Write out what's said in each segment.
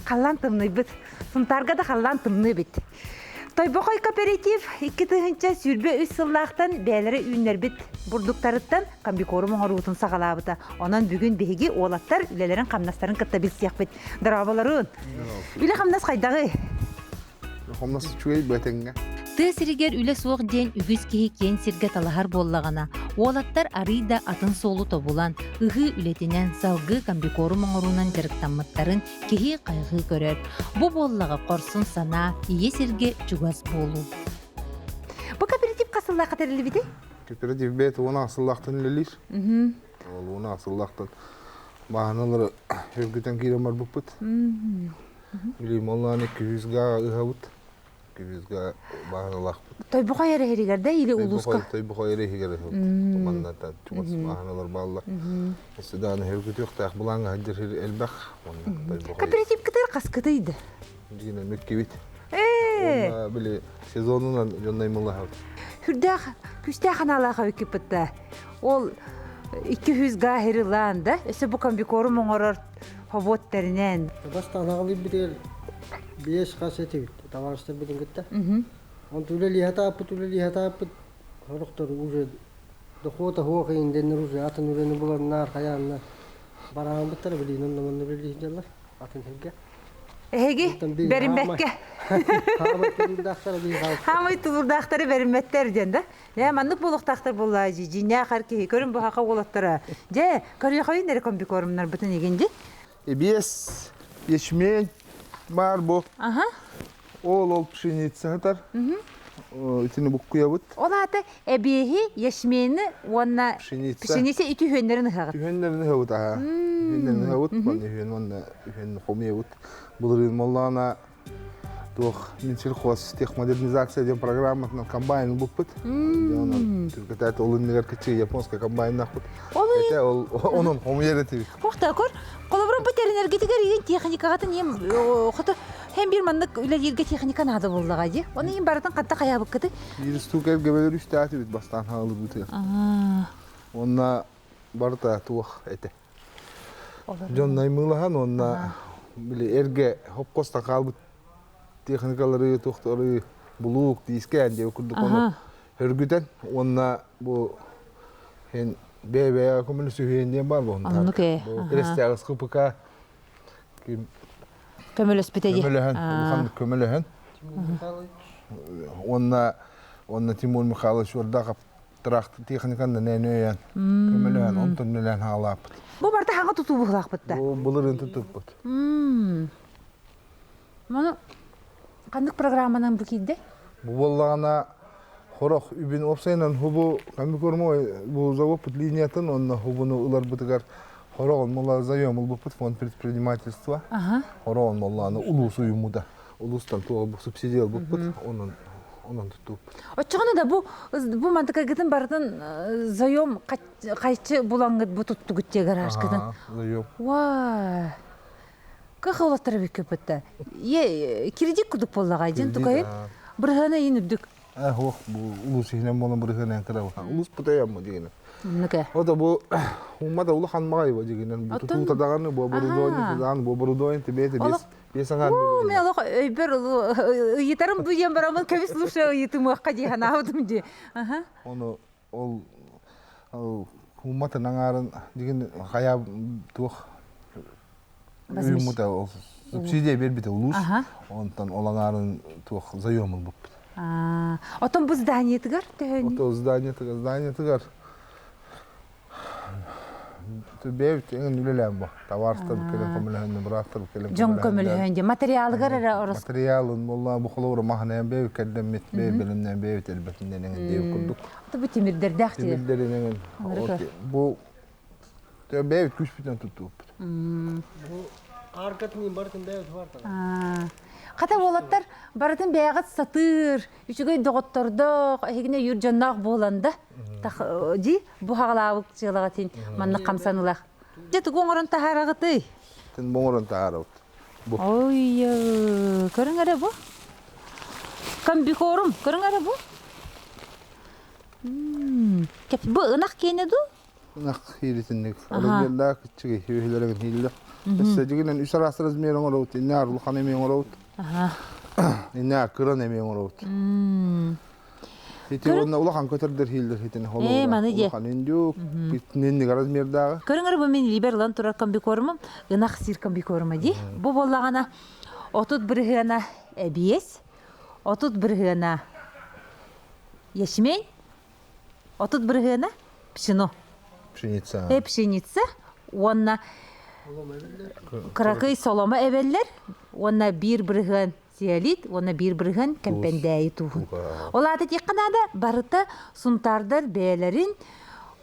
Халлаан тымныйбыт. Сунтаарга да халлаан тымныы эбит. Тойбохой кооператив 2023 сыллаахтан бэйэлэрэ үүннэрбит бурдуктарыттан комбикорм оҥоруутун саҕалаабыта. Онон бүгүн биһиги уолаттар үлэлэрин-хамнастарын кытта билсиэхпит. Дорооболорун! Үлэ-хамнас хайдаҕый? Хамнас үчүгэй бэтэҥҥэ. Тыа сиригэр үлэ суох диэн үгүс киһи киэн сиргэ талаһар буоллаҕына, уолаттар арыый да атын суолу тобулан, ыһыы үлэтинэн, салгыы комбикорум оҥоруунан дьарыктаммыттарын киһи хайҕыы көрөр. Бу буоллаҕа хорсун санаа, ийэ сиргэ чугас буолуу. Бу кооператив хас сыллаахха тэриллибитий? Кооператив бэйэтэ уон сыллаахтан үлэлиир. Ол уон сыллаахтан бааһыналары үргүтэн киирэн барбыппыт. Лимонлааны күһүсга ыһабыт. Күһүсга бааһыналаахпыт. Тойбохой эрэһиригэр да или улууска? Тойбохой эрэһигэр ыһабыт. Маннатан чугас бааһыналар бааллар. Судааны хөргүтүөхтээх былааҥҥа сылдьар элбэх. Кооператив кытыр хаскытыйды? Дигинэ мүккибит. Ээ. Били сезонунан дьоннаймылаһабыт. Хүрдээх күстээх анаалаах эбиккиппит Ол 200 га хирилаан да, өссө бу комбикорум оҥорор хобуот тэринэн. Бастаан аҕалыйбытыгар биэс хас этибит табаарыстарбытын кытта. Онтон үлэлии сатааппыт, үлэлии сатааппыт, сорохтор уже дохуота суох иин дэннэр уже атын үлэни буланнар, хайааннар барааммыттара билигин онно манна үлэлии сылдьаллар атын сиргэ. Эһиги бэриммэккэ. Хаамай тулуурдаахтары бэриммэттэр диэн да? Ээ, маннык буолуохтаахтар буоллаа дии, дьиҥнээх эр киһи, көрүн бу хаха уолаттара. Дьэ, көрүөхөйүн эрэ комбикормнарбытын игин дии. Эбиэс, ячмень баар бу. Аха. Ол пшеница сытар. Итини буккуйабыт. Ол аата эбиэһи, ячмени уонна Пшеница. пшеница ити үһүөннэрин ыһаҕыт. Үһүөннэрин ыһабыт аха. Үһүөннэрин ыһабыт, уонна үһүөн уонна үһүөн хомуйабыт. Былырыын моллоона туох Минсельхоз техмодернизация диэн программатынан комбайн ылбыппыт. Онон түргэтээт ол иннигэр кичи японскай комбайннаахпыт. Ол Этэ ол онон хомуйар этибит. Охта көр, холобура бу тэринэргитигэр иин техникаҕытын иим хото һэм биир маннык үлэлииргэ техника наада буоллаҕа дии. Оны иин барытын хатта хайаабыккыты? Биир штука эргэбэлэр үстээтибит бастаан хаалыбытыгар. Уонна барыта туох этэ. Дьон наймыылаһан уонна били эргэ хопкоста хаалбыт техникалары туохтары булуук диискэ диэн курдук ону хөргүтэн уонна бу эн бэйэ-бэйэҕэ көмөлөсүһүөн диэн баар буолун Оннук ээ. Бу крестяҕыс КПК ким Көмөлөспүтэ дии. көмөлөһөн улаханнык көмөлөһөн уонна уонна Тимур Михайлович Ордахов Трактор техниканы нөнөйөн, көмөлөһөн, онтон нөлөөн хаалааппыт. Бу барыта хаҥа тутуу быһылаахпыт да? Бу былырыын тутуппут. Маны ханнык программанан бу киирдэ? Бу буоллаҕына хорох үбүн уопсайынан хубу комбикормовой бу заводпут линиятын онно хубуну ыларбытыгар хороҕон мула заем ылбыппыт фонд предпринимательства. Хороҕон моллааны улуус уйуммута. Улуустан туох субсидия ылбыппыт, онон онон туттубуппут. Оччоҕуна да бу бу мантыкайгытын барытын заем хайчы булаҥҥыт бу туттугут дии гаражкытын. Заем. Уа. Кых олоттара бүккөппүттэ. Е кредит кудук буоллаҕай дьин тукайын. Бырыһыана иин үрдүк. Ох, бу улус иһинэн буолан бырыһыана кыра улус путайаммы дигинен. Оннук Ото бу уммата улахан маҕай бу дигинен. Бу тутуута даҕаны бу оборудование даҕаны бу оборудование тибете бес Биэс аҥаар Уу, мен олох өйбөр ыйытарым бу диэн бараммын көбүс лучше ыйытымыахха дии санаабытым дии. Аха. Ону ол умматын аҥаарын дигин хайа туох уйуммута ол субсидия биэрбитэ улуус. Онтон ол аҥаарын туох заем ылбыппыт. Отон бу зданиетыгар төһөн? Ото зданиетыгар зданиетыгар Бэйэбит эҥин үлэлээн бу. Табаарыстар кэлэн көмөлөһөннө, бырааттар кэлэн Дьон көмөлөһөн дии. Материалыгар эрэ орос. Материалын буолла бу холобура маһынан бэйэбит кэрдэммит, бэйэ бэлэмнээн бэйэбит элбэтинэн эҥин диэбит курдук. Ата бу тимирдэрдээх дии. Тимирдэрин эҥин. Бу бэйэбит күүспүтүнэн туттубуппут. Бу аркатын барытын бэйэбит бартан. Хата уолаттар барытын бэйэҕит сатыыр, үчүгэй доҕоттордоох, эһигини өйүүр дьонноох буолан да дии бу хаҕалаабыт дьыалаҕытын маннык хамсанылах. Дьэ тугу оҥорон таһаараҕытый? Тин бу оҥорон таһаарабыт. Бу. Ой, көрүҥ эрэ бу. Комбикорум, көрүҥ эрэ бу. Бу ынах киэнэ дуу? Ынах хииритинник. Размердаах киччиги үһүлэрин хииллер. Өссө дьигинэн үс араас размер оҥоробут. Иннээр улахан эмиэ оҥоробут. Иннээр кыран эмиэ оҥоробут. Ити уонна улахан көтөрдөр хииллер хитин Ээ, маны дьэ. Улахан индюк, итинник размердааҕы. Көрүҥ бу мин либер ылан турар комбикормум, ынах сир комбикорума дии. Бу буоллаҕына 30 бырыһыана эбиэс, 30 бырыһыана ячмень, 30 бырыһыана пшено. Пшеница. Э, пшеница уонна кыракый соломо эбэллэр уонна биир бырыһыан цеолит уонна биир бырыһыан кэмпэндээйи тууһун. Ол аата диэххэ наада, барыта сунтаардар бэйэлэрин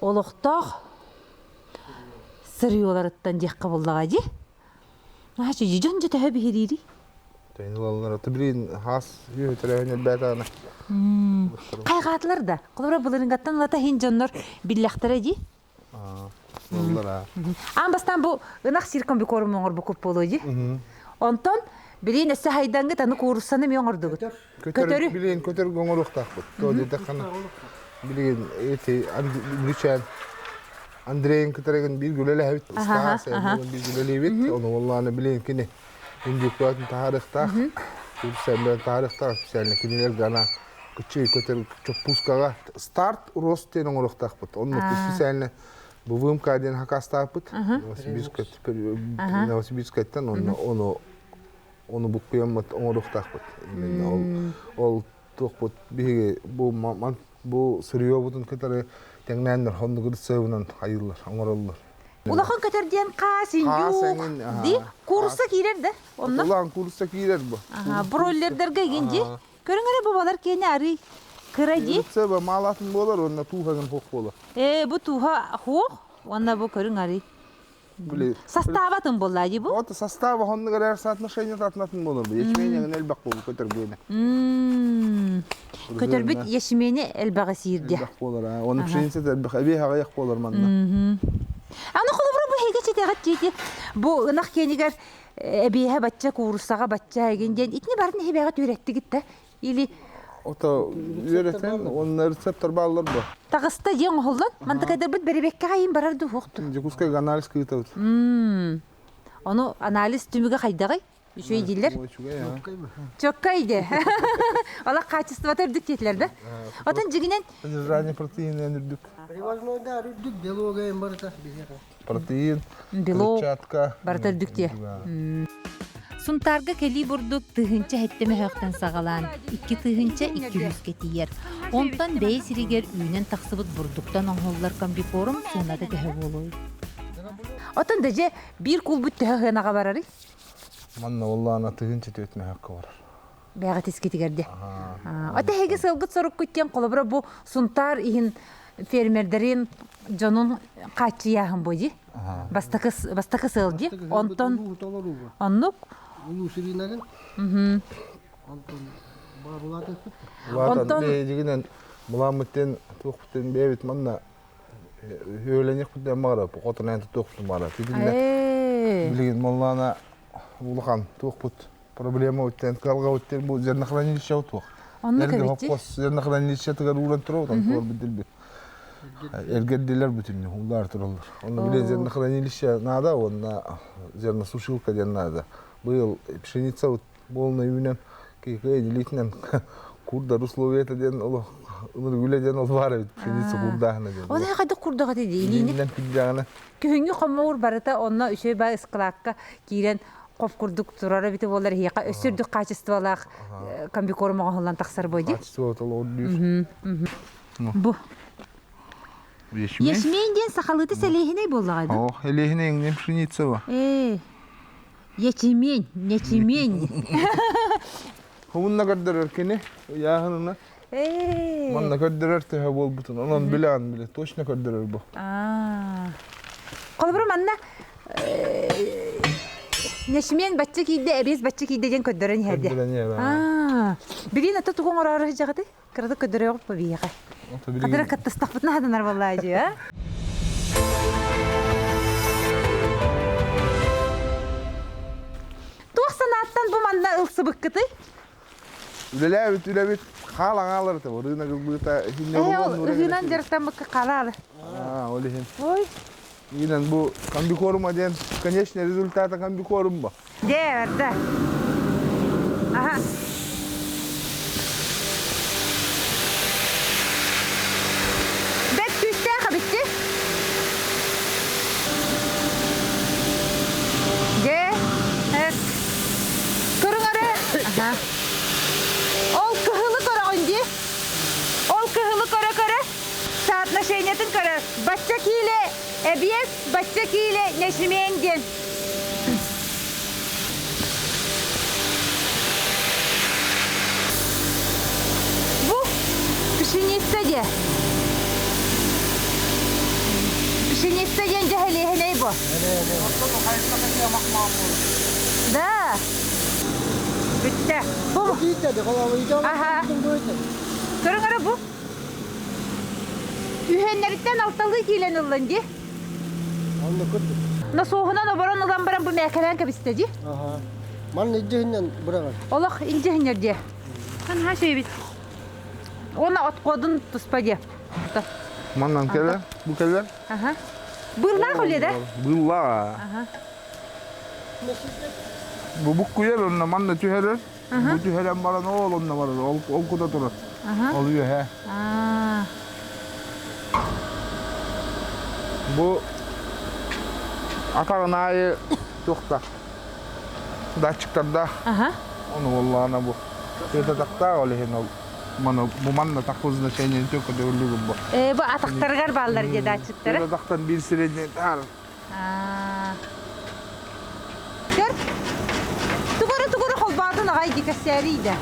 олохтоох сырьёларыттан диэххэ буллаҕа дии. Наһаа дьон дьэ төһө биһириирий? Тэйин ылаллар. Аты билин хаас үөһүтэрээһин элбээтаҕына. Хайҕаатылар да. Холобура былырыҥгаттан ылата иһин дьоннор биллэхтэрэ дии. Ыллара. Аан бастаан бу ынах сир комбикорум оҥорбуккут буолуо дии. Онтон билин өссө хайдангыт аны кууруссаны эмиэ оҥордугут. Көтөрү. Билигин көтөргө оҥоруохтаахпыт. То диэтэххинэ билигин эти Бүлүчээн Андрейын кытарыгын биир үлэлэһэбит. Ыстаас биир үлэлиибит. Ону уоллааны билигин кини индюкатын таһаарыахтаах. Курсэллэн таһаарыахтаах специально кинилэргэ ана кыччый көтөр чоппуускаҕа старт рост диэн оҥоруохтаахпыт. Онно специально БВМК диэн хакастаахпыт. Новосибирскайтан онно ону ону буккуйаммыт оҥоруохтаахпыт. Именно ол ол туохпут биһиги бу бу сырьёбутун кытары тэҥнээннэр оннук ырысыабынан айыллар, оҥороллор. Улахан көтөр диэн хаас, индюк, ди курса киирэр да онно? Улахан курса киирэр бу. Бройлердерге игин ди. Көрүҥ эрэ бу балар киэни арый кыра ди. Ырысыаба маалатын буолар уонна тууһагын хуох буолар. Ээ бу тууһа хуох уонна бу көрүҥ арый. Состава атын буолла дии бу? Вот состава оннук эрэр соотношение атын буолар бу. Ячмень элбэх буолу көтөрбүөнэ. Көтөрбүт ячмени элбэҕи сиирде. Элбэх буолар. Оны пшеница элбэх, эбиэ аҕыйах буолар манна. Аны холобура бу эһиги читэҕит диэти бу ынах киэнигэр эбиэһэ бачча кууруссаҕа бачча эгин диэн итини барын эһибэҕэ түөрэттигит да Или Ото үөрэтэн уонна рецептор бааллар бу. Таҕыста дьиэ оҥоһуллан, мантыкайдарбыт бэрэбиэккэ хайын барар дуу суохту. Дьокуускайга анализ ыытабыт. Ону анализ түмүгэ хайдаҕый? Үчүгэй дииллэр. Чөккөй де. Олох качествота үрдүк диэтилэр да. Отон дьигинен Содержание протеина үрдүк. Привозной да үрдүк, белога барыта биһиэхэ. Протеин, Белок клетчатка. барыта үрдүк диэ. Сунтаарга кэлии бурдук тыһыынча сэттэ мөһөөхтөн саҕалаан 2 200-гэ тиийэр. Онтон бэйэ сиригэр үүнэн тахсыбыт бурдуктан оҥоһуллар комбикорм сыаната төһө буолуой? Оттон да дьэ биир куулбут төһө сыанаҕа барарый? Манна оллаана 1004 мөһөккө барар. Бэҕэ тискитигэр де. Ата эһиги сылгыт соруккут диэн холобура бу Сунтаар иһин фермердэрин дьонун хааччыйааһын бу дии. Бастакы бастакы сыл дии. Онтон оннук. Улуу сиринагын. Онтон баабылаатыппыт. Онтон бэйдигинэн буламмыттен туохпутен бэйбит манна үөлэниэхпитин баҕара хотон туохпутун баҕара. Титиннэ билигин моллаана улахан туохпут проблема уттен кыалга уттен бу зернохранилище туох. Оннук Эргэ эбит хоппос зернохранилищетыгар ууран турабыт, онтугар бүтүлбүт. Эргэрдилэр бүтүннүү улаар тураллар. Онно биле зернохранилище надо, онно зерносушилка диэн надо. Быйыл пшеница вот полный үүнэн киһи делитинэн курдар условията диэн олох ыныр үлэ диэн ол баар эбит пшеница курдааһына диэн. Ол хайдах курдаҕа дии илиини? Илиинэн күрдэҕинэ. Күһүҥҥү хомуур барыта онно үчүгэй баа ыскылаакка киирэн хоп курдук турара эбитэ буоллар эһиэхэ өссө үрдүк хаачыстыбалаах комбикорм оҥоһуллан тахсар буо дии. Качество толордуур. Бу. Ячмень. Ячмень диэн сахалыыта сэлиэһинэй буоллаҕа дуу? О, элиэһинэй иҥнэн пшеница ба. Ээ. Ячмень, ячмень. Хомунна көрдөрөр кини ыйааһынына. Ээ. Манна көрдөрөр төһө буолбутун. Онон билэҕин билэ, точно көрдөрөр бу. Аа. Холобура манна Нешмен бачча киирдэ, эбиэс бачча киирдэ диэн көрдөрөн иһэрдэ. Көрдөрөн иһэр. Аа. Билин ата тугу оҥороору сылдьаҕытый? Кыратык көрдөрүөҕүт бу биһиэхэ. Хатыра кыттыстахпытына хатанар буоллаа дии, а? Туох санааттан бу манна ылсыбыккытый? Үлэлээбит үлэбит хаалаҥаалар это рынок ылбыта Ээ, ол ыһыынан дьарыктаммыкка хаалаалы. ол иһин. Ой. Инэн бу комбикорма диэн конечный результата комбикорм бу. Дьэ, барда. Аха. Бэт күүстээх эбитти. Дьэ, көрүҥ эрэ. Аха. Ол кыһылы көрөҕүн дии. Ол кыһылы көрө-көрө соотношениетын көрө. Бачча киилэ эбиэс, бачча киилэ нэшимиэн диэн. Бу пшеница диэ. Пшеница диэн дьэһэлиэһинэй бу. Да. Бүттэ. Бу. Аха. Көрүҥ эрэ бу. Үһүөннэриттэн алталыы киилэн ыллын дии. Онно курдук. Насоһунан оборон ылан баран бу мээкэлээн кэбистэ дии. Аха. Манна илдьиһиннэн быраҕар. Олох илдьиһиннэр дии. Ханха сөйбүт. Уонна отходун туспа дии. Маннан кэлэр, бу кэлэр. Аха. Быыллаах үлэ да? Быыллаах. Аха. Бу буккуйар онно манна түһэрэр. Бу түһэрэн баран ол онно барар, ол, ол кута турар. Ол үөһэ. Бу атаҕын аайы туохта датчиктардаах. Ону буоллаҕына бу тахтаах ол иһин ол маны бу манна такой значение только төгүллүгүн бу. Э, бу атахтарыгар бааллар дии датчиктары. Тахтан биир средний таар. Көр, тугары-тугары холбоотун аҕай дии кэссээрийдэ.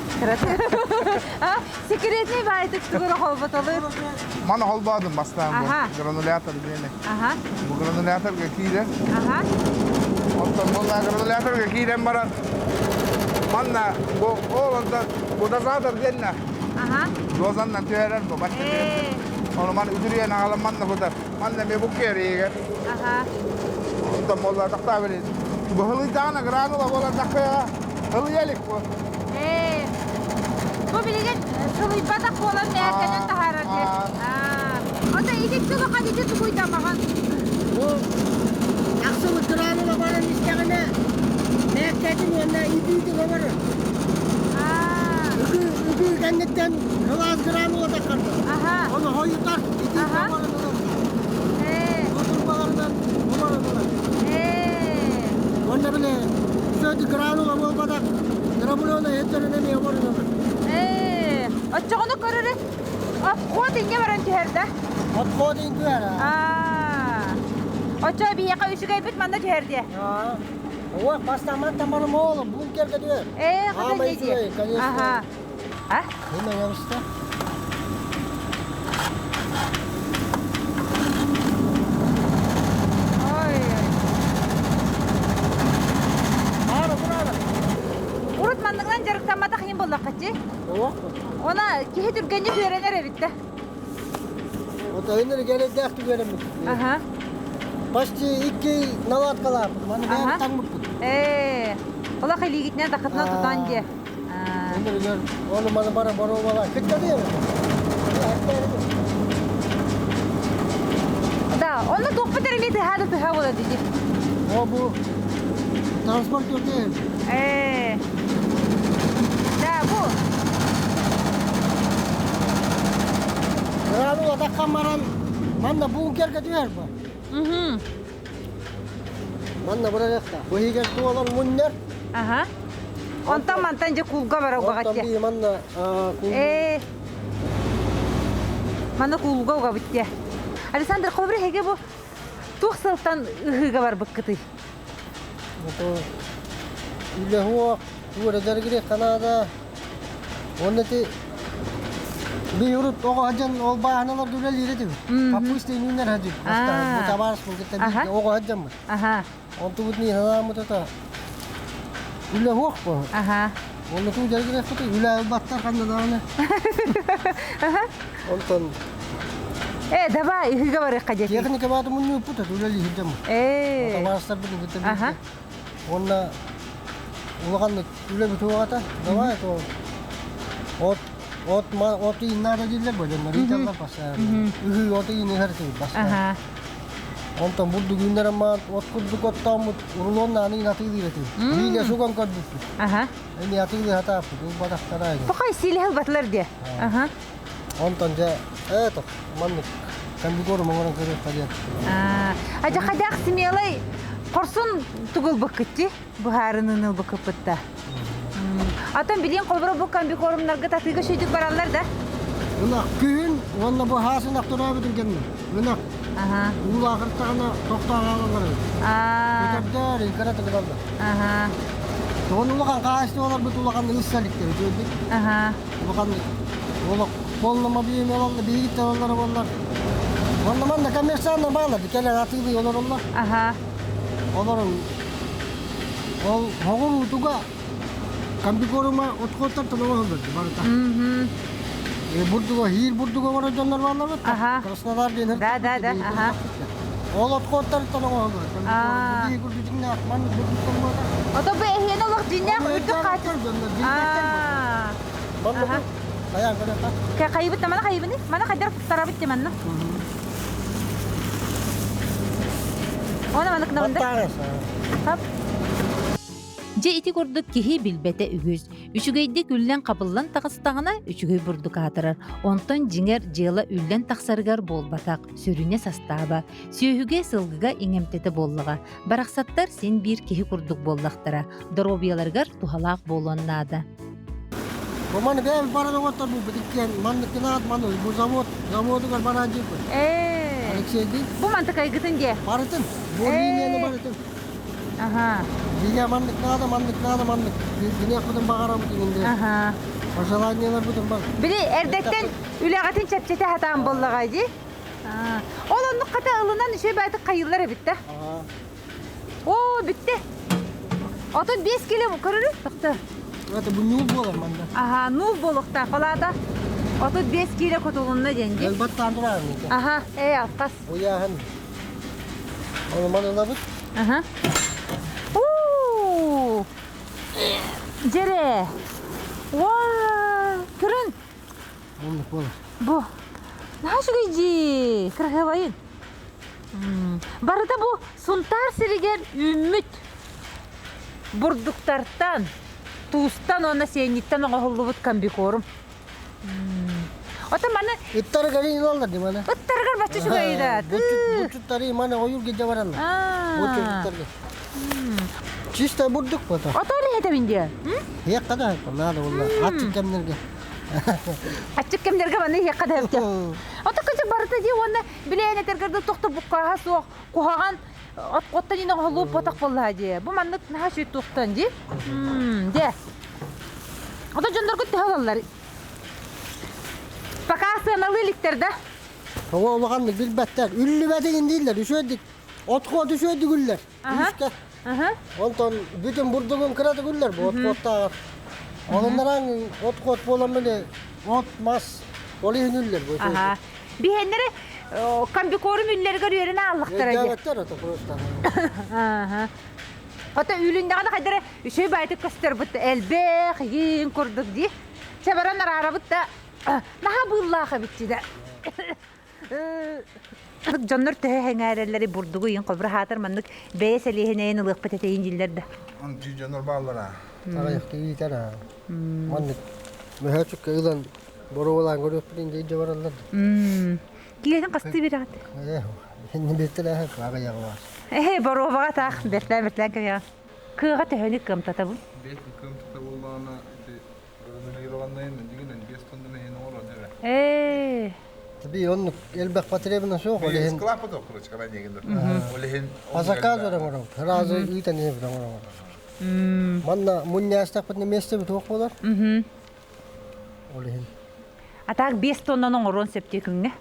Секретный баайтык тугары холботолур. Маны холбоодум бастаан бу гранулятор диэни. Бу грануляторга киирэр. Оттон буолла грануляторга киирэн баран манна бу ол онтон бу дозатор диэннэ. Дозаннан түһэрэр бу бачча Ону маны үтүрүйэн аҕалан манна кутар. Манна эмиэ буккуйар Аха. Онтон буолла тахтаа били быһылыйдаҕына гранула буолан таххыаҕа сылыйа илик бу. Ээ. Бу билигин сылыйбатах буолан мээркэнэн таһаарар диэн. Ото итиччэ улахан ити тугуйдамаҕын. Бу тахсыбыт гранула баран истэҕинэ мээккэтин уонна итиитин олорор. Ыгыы ыгыы кэнниттэн сылаас гранула таххарда. Ону хойутар итии баран ылар. Отурбаларынан олорон ылар. Уонна били сөт гранула буолбатах дробленый эттерин эмиэ олорон ылар. Оччоҕуну көрөрү отход инньэ баран түһэр да? Отход ин түһэр. Оччо биһиэхэ үчүгэйбит манна түһэр диэ. Ой, бастаман тамарым оğlum, бункерге түһэр. Ээ, хата Аамай не диэ. үчүгэй, конечно. Аха. А? Hemen yapıştı. Ой. Ара, бурара. Урут манныгынан дьарыктамматах иһин буоллаххаччы. О. Она киһи түргэнник үөрэнэр эбит да. Вот өнөр келедек түгөрөмүт. Аха. Почти икки наладкалааппыт. Маны бэйэбит таҥмыппыт. Ээ, олох илиигитинэн тахытынан тутан дии. Өнөр ону маны бара боруобалаа. Кыттады Да, онно туохпут эрэ эмиэ тыһаа да тыһаа буолар дии. О, бу транспорт өртөйөр. Ээ. Да, бу. Гранула таккан баран манна бункерге түһэр бу. Манна бырайыакта. Бу иһигэр туолан мунньар. Аха. Онтон мантан дьэ куулга барар Онтон угаҕат бии манна Ээ. Манна куулга угабыт дьэ. Александр, холобур эһиги бу туох сылтан ыһыыга барбыккытый? Ото үлэ хуох, туора Канада. Онно ти би урут оҕо сылдьан ол бааһыналарга үлэлиир этибит. Капуста үүнэр сылдьыбыт. Бу табаарыс кытта бииргэ оҕо сылдьаммыт. Онтубут мин санааммыт ото үлэ хуох бу. Онно туу дьарыгырыахпыт үлэ ылбаттар ханна даҕаны. Онтон Э, давай, ыһыыга барыахха диэтин. Техника бааты мунньууппут, үлэлии сылдьаммыт. Табаарыстарбын кытта бииргэ. Уонна улахан үлэ бүтүөҕэ давай то от от от иин наада дииллэр бу дьоннор ыыталлар бастаан. Ыһыы от иин ыһар этибит бастаан. Онтон бурдук үүннэрэн маан от курдук оттооммут рулонна аны атыылыыр этим. Биилэ суган көрбүппүт. Эми атыылыы хатааппыт, ылбатахтара ини. Пахай сиилэһэ ылбатылар диэ. Онтон дьэ, это маннык комбикорм оҥорон көрүөххэ диэн. Адьа хайдах смелай хорсун тугулбыккытти быһаарыныын ылбыккыппытта. Атын билиэн холборо бу комбикормнарга татыыга сүйдүк бараллар да? Ынах күһүн уонна бу хаас ынах төрөөбүтүн кэннэ ынах уулаахыртаҕына тохтоон хаалаллар эбит. Көтөрдөр илгэрэ тыгыналлар. Тоҕон улахан хаһаайыстыбаларбыт улахан ылса иликтэр үчүгэйдик. Улахан олох полном объеме олаллар, биһигиттэн олорор буоллар. Онно манна коммерциально баалар, кэлэн атыылыы олороллор. Олорон ол хоҕуруутуга комбикорума отходтар оҥоһуллар барыта. Бурдуга хиир бурдуга оҥорор дьоннор бааллар Краснодар диэн Да, да, да. Аха. Ол отходтарыттан оҥоһуллар. Комбикорум бурдук дьиҥнээх маннык бурдуктан буолар. Ото бу эһиэн олох дьиҥнээх үрдүк хаачы. Маннык хайаан көрөтө. Хайыбыт мана хайыбыны? Мана хайдар тарабыт те манна. Она манык навында. Тап. Дьэ ити курдук киһи билбэтэ үгүс. Үчүгэйдик үллэн-хабыллан таҕыстаҕына үчүгэй бурдук аатырар. Онтон дьиҥэр дьыала үллэн тахсарыгар буолбатах, сүрүнэ састааба. Сүөһүгэ, сылгыга иҥэмтэтэ буоллаҕа. Барахсаттар син биир киһи курдук буоллахтара. Доруобуйаларыгар туһалаах буолуон наада. Бу маны бэйэм баран оҥоттор буолбут иккиэн манныккынаат маны бу завод заводугар баран дьиэппит. Ээ. Алексейдиин. Бу мантыкайгытын дьиэ. Барытын. Бу линияны барытын. Аха. Бигэ маннык наада, маннык наада, маннык. Гинехпытын баҕарабыт иҥин Аха. Пожеланиеларбытын бар. Били эрдэттэн үлэҕитин чэпчэтэ сатаан буоллаҕа дии. Ол оннук хата ылынан үчүгэй баайдык хайыыллар эбит да. Оо, бүттэ. Отон 5 кило көрөрү тохто. Это бу нуул буолар манна. Аха, нуул буолуохтаах. Холаата 35 кило кутулунна диэн дии. Элбаттаан турар. Аха, ээ, алқас. Уйааһын. Ону манылабыт. Аха. Уу! Дьэрэ! Уа! Көрүн! Оннук буолар. Бу. Наһаа үчүгэй дии! Кыраһыабайын. Барыта бу Сунтаар сиригэр үүммүт бурдуктартан, туустан уонна сиэнньиттэн оҥоһуллубут комбикорм. Ото маны Ыттарыгар ылаллар дии маны. Ыттарыгар бачча үчүгэй да. Булчуттары маны ойуур гидде бараллар. Булчуттарга. Чисто бурдук бото. Ото лиһэтэбин диэ. Иэххэ да надо булла. Аччык кэмнэргэ. Аччык кэмнэргэ маны иһиэххэ да эбитэ. Ото кыжы барыта дии уонна билээн этэргэр тохто буккааһа суох куһаҕан от оттон ине оһолуу ботах буоллаha дии. Бу маннык наһаа сүүт туохтан дии. Дьэ. Ото дьонноргут төһө ылаллар? Пока сыаналыы иликтэр да. Тоҕо улаханнык билбэттэр. Үллүбэтигин дииллэр, үсүөдүк. Отхуот үсүөдүк үллэр. Үскэ. Онтон бүтүн бурдугун кыратык үллэр бу отхуоттааҕар. Онуннараан отхуот буолан били от, мас ол иһин үллэр бу. Биһэннэри комбикорм үллэригэр үөрэнэ ааллахтара дии. Өйдөөбөттөр ото просто. Ото үлүннэҕинэ хайдара үчүгэй баайтык көстөр бут элбэх иин курдук дии. Чэ баран араарабыт да наһаа быыллаах эбит да. Дьоннор төһө сэҥээрэллэри бурдугу иин холбура хаатар маннык бэйэ сэлиэһинэйин ылыахпыт этэйин дииллэр да. Онтуй дьоннор бааллара. Аҕыйахта иитэр аа. Маннык мөһөөчүккэ ылан боруобалаан көрүөхпүт дии бараллар. Киһитин хастыы бирэҕит? Ээ, инни бэртэлээһэ аҕыйаҕы баар. Эһэ, боруобаҕа таах бэртлээн бэртлээн кэбиһэҕин. Кыаҕа төһөнү кыамтатабын? Бэйэтин кыамтата буоллаҕына ити Ээ. Би оннук элбэх потребна суох ол иһин. По заказу оҥоробут. Сразу ыытан иһэбит оҥоробут. Манна мунньаастахпытына миэстэбит суох буолар. Ол иһин. А так 5 тоннан оҥоруон сөп дии күҥҥэ.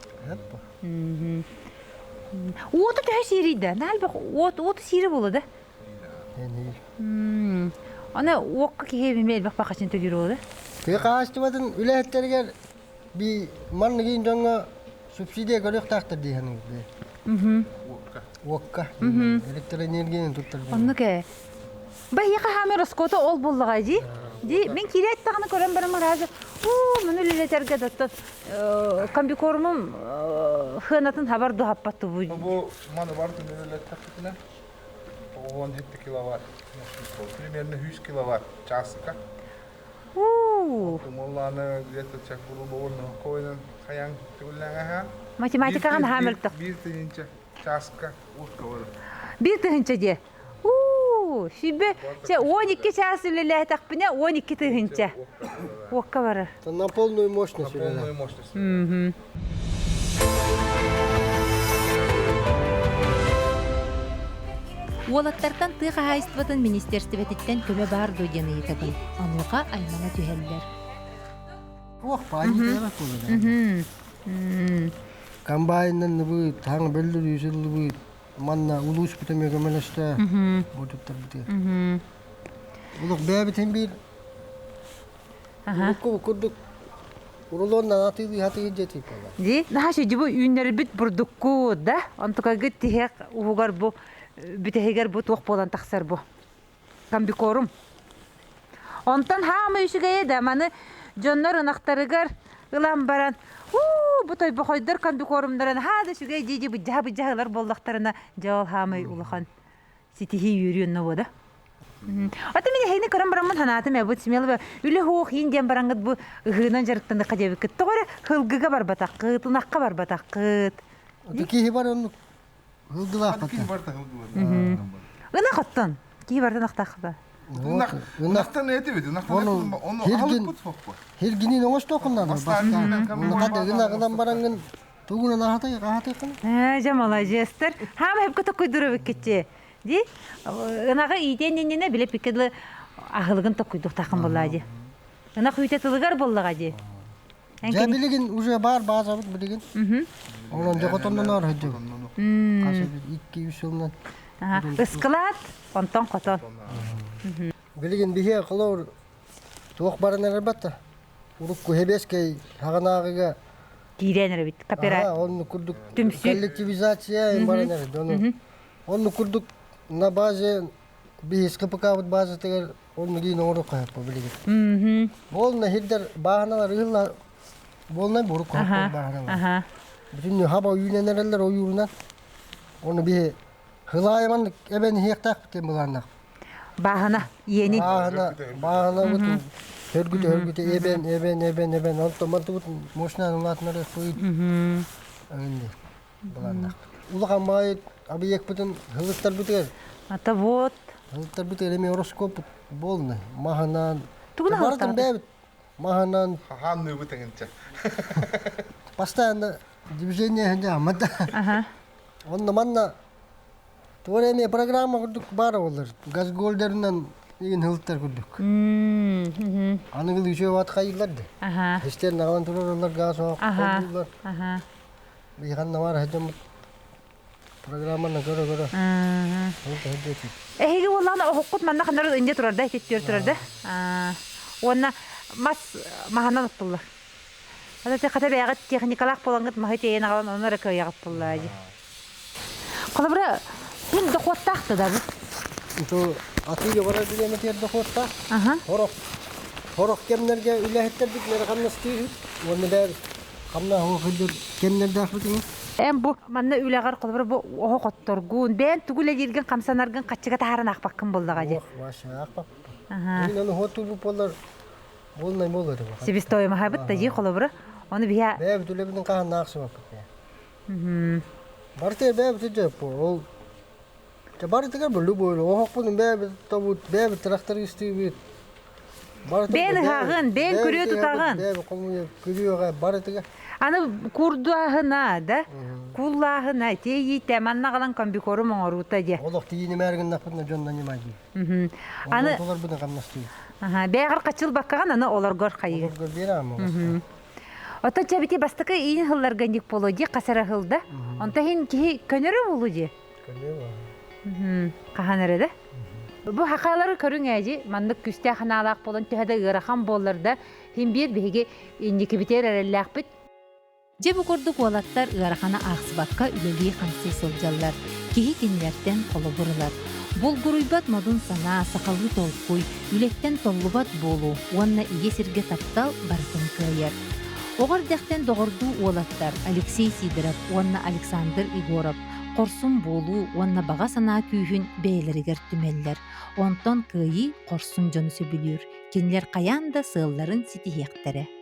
Уоту төһө сиирий да? Наалбах уот уоту сиирэ буолла да? Аны уокка киһи эмиэ элбэх бахачин төлүүр буолла. Тыа хаһаайыстыбатын үлэһиттэригэр би манныгын дьоҥҥо субсидия көрүөхтээхтэр дии саныыбын. Уокка. Электроэнергияны туттар. Оннук ээ. Баһиэхэ хаамыр оскуота ол буоллаҕа дии. Дии мин киирээт даҕаны көрөн баран маразы. Уу, маны үлэлэтэргэ доттон комбикормум хыанатын хабар дуһаппат тубу. Бу маны барытын үлэлэттэхпитинэ 17 киловатт, примерно 100 киловатт чааска. Уу. Тумуллааны где-то чак бурубугун койнун хаян түгүллэҥэһэ. Математикаҕын хаам өлтөх. Биир тыһыынча чааска утка барар. Биир тыһыынча диэ. Уу, сүбэ, чэ, 12 чаас үлэлээтэхпинэ 12 тыһыынча. Уокка барар. На полную мощность. На полную мощность. Уолаттартан тыа хаһаайыстыбатын министиэристибэтиттэн көмө баар дуо диэн ыйытабын. Онуоха аймана түһэллэр. Туох баайы Комбайнынан ныбыт, таҥ бөллөр үсүллүбүт, манна улуус бүтэмэ көмөлөстө бу туттарбытыгар. Улук бэйэбитин биир урукку курдук урулуоннан атыылыы хатыыр дьэтик буолар. Ди, наһаа шүдү бу үүннэрбит бурдукку да, онтукайгыт тиһэх уһугар бу бүтэһигэр бу туох буолан тахсар бу. Комбикорум. Онтон хаамай үчүгэйэ да маны дьоннор ынахтарыгар ылан баран уу бу тойбохойдор комбикорумнарын хаа да үчүгэй дии дии быдьаһа быдьаһа ылар буоллахтарына дьэ ол хаамай улахан ситиһии үөрүү онно буода. Ата мин эһигини көрөн бараммын санаатым эбит смело үлэ хуох иин диэн бараҥҥыт бу ыһыынан дьарыктаныхха диэбиккит тоҕо эрэ һылгыга барбатаххыт, ынахха барбатаххыт. Ата киһи бар оннук һылгылаахпат. Киһи барта һылгылар. Ынах оттон. Киһи бартан ахтаахпа. Ынахтан этибит, ынахтан onu алыппыт хоппу. Хиргинин оҥостуоххун бастаан. Хата ынагынан бараҥҥын тугунан аһатай аһатыаххын. Ээ, дьэ маладьыастар. Хаама хепке токкуйдура биккитчи. Ди ынаҕы иитиэн иннинэ биле пикке дылы аһылыгын токкуйдуохтааххын буоллаа ди. Ынах үүтэ тылыгар буоллаҕа ди. Дьэ билигин уже баар баазабыт билигин. Онон дьокотонноноор сылдьыбыт. Хас 2-3 сылынан. Ыскылаат, онтон хотон. Билигин биһиэ холобур туох баран эрэрбат урукку хэбиэскэй хаҕынааҕыга киирэн эрэбит кооператив онну курдук коллективизация баран эрэр онну курдук на базе биһис КПК-быт базатыгар онну диин оҥоруохха сөп билигин. Буолна хирдер бааһыналар ыһылла буолнай бурук бааһыналар. Бүтүннүү хаба үүнэн эрэллэр ойуурунан. Оны биһи хылаайаман эбэн иһиэхтээх диэн былааннаах. Бааһына иэнин. Бааһына бааһына бутун хөргүтэ хөргүтэ эбэн эбэн эбэн эбэн онтон мантыбыт мощнан улаатынар пыйт. Аңынды былааннаах. Улахан баайы объекпытын хылыттарбытыгар. Ата вот. Хылыттарбытыгар эми гороскоп болны. Маһынан. Тугун Барытын бэбит. Маһынан. Ханныбыт эҥинчэ. Постоянно движение ханжааммат. Ага. Онно манна туора эми программа курдук баар олар. Газгольдерынан игин хылыттар курдук. Аныгыл үчүө бат хайылар да. Ага. Хистер нагалан тураралар газ оох. Ага. Бихан навар хажам программаны көрө көрө. Эһиги уоллаана оһоххут манна ханнары инде турар да, титтиөр турар да. Уонна мас маһанан оттуллар. Ата хата бэйэҕит техникалаах буолаҥҥыт маһы тиэйэн аҕалан онно эрэ кыайаҕыт буоллаа дии. Холобура, күн дохуоттаах да бу. Ito атыыга барар билиэмэтигэр дохуоттаах. Хорох хорох кэмнэргэ үлэһиттэрбит мэр хамнастыыр уонна бээр хамнаа хоохойдор кэмнэрдээх Эн бу манна үлэҕэр холобура бу оһох отторгун, бэйэн тугу үлэлииргин хамсанаргын хаччыга таһааран аахпаккын буоллаҕа дии. Ох, вообще аахпап. Мин ону хоту болар болнай болар. Себестоимоһабыт да дии холобура. Ону биһа Бэйэбит үлэбитин хаһан аахсыбаппыт. Барыта бэйэбит дьэп ол барытыгар бу любой оһохпун бэйэбит тобут бэйэбит трактористыыбыт. Бэйэн ыһаҕын, бэйэн күрүө тутаҕын. Бэйэбит хомуйа күрүөҕэ барытыгар. Аны курдуаһына да, куллааһына, тиэйиитэ, манна аҕалан комбикорум оҥоруута диэ. Олох тиийинимээр гыннахпытына дьонно нимайдыы. Аны Олорбутун хамнастыы. Бэйэҕэр хаччылбаккаҕын аны олоргор хайыы. Олоргор биэрэ Ото чэбити бастакы иин хылларга ник боло ди хасара хылда. Онто хин киһи көнөрө болу ди. Көнөрө. Хахан эрэ да. Бу хакалары көрүҥ ээжи маннык күстээх ханаалаах болон төһө да ыарахан буоллар да хин биир биһиги инникибитигэр эрэллээхпит. Дьэ бу курдук уолаттар ыараханы аахсыбакка үлэлии-хамсыы сылдьаллар. Киһи кинилэртэн холобур ылар. Булгуруйбат модун санаа, сахалыы толкуй, үлэттэн толлубат буолуу уонна ийэ сиргэ таптал барытын кыайар. Оҕо эрдэхтэн доҕордуу уолаттар Алексей Сидоров уонна Александр Егоров хорсун буолуу уонна баҕа санаа күүһүн бэйэлэригэр түмэллэр. Онтон кыайыы хорсун дьону сөбүлүүр. Кинилэр хайаан да сыалларын ситиһиэхтэрэ.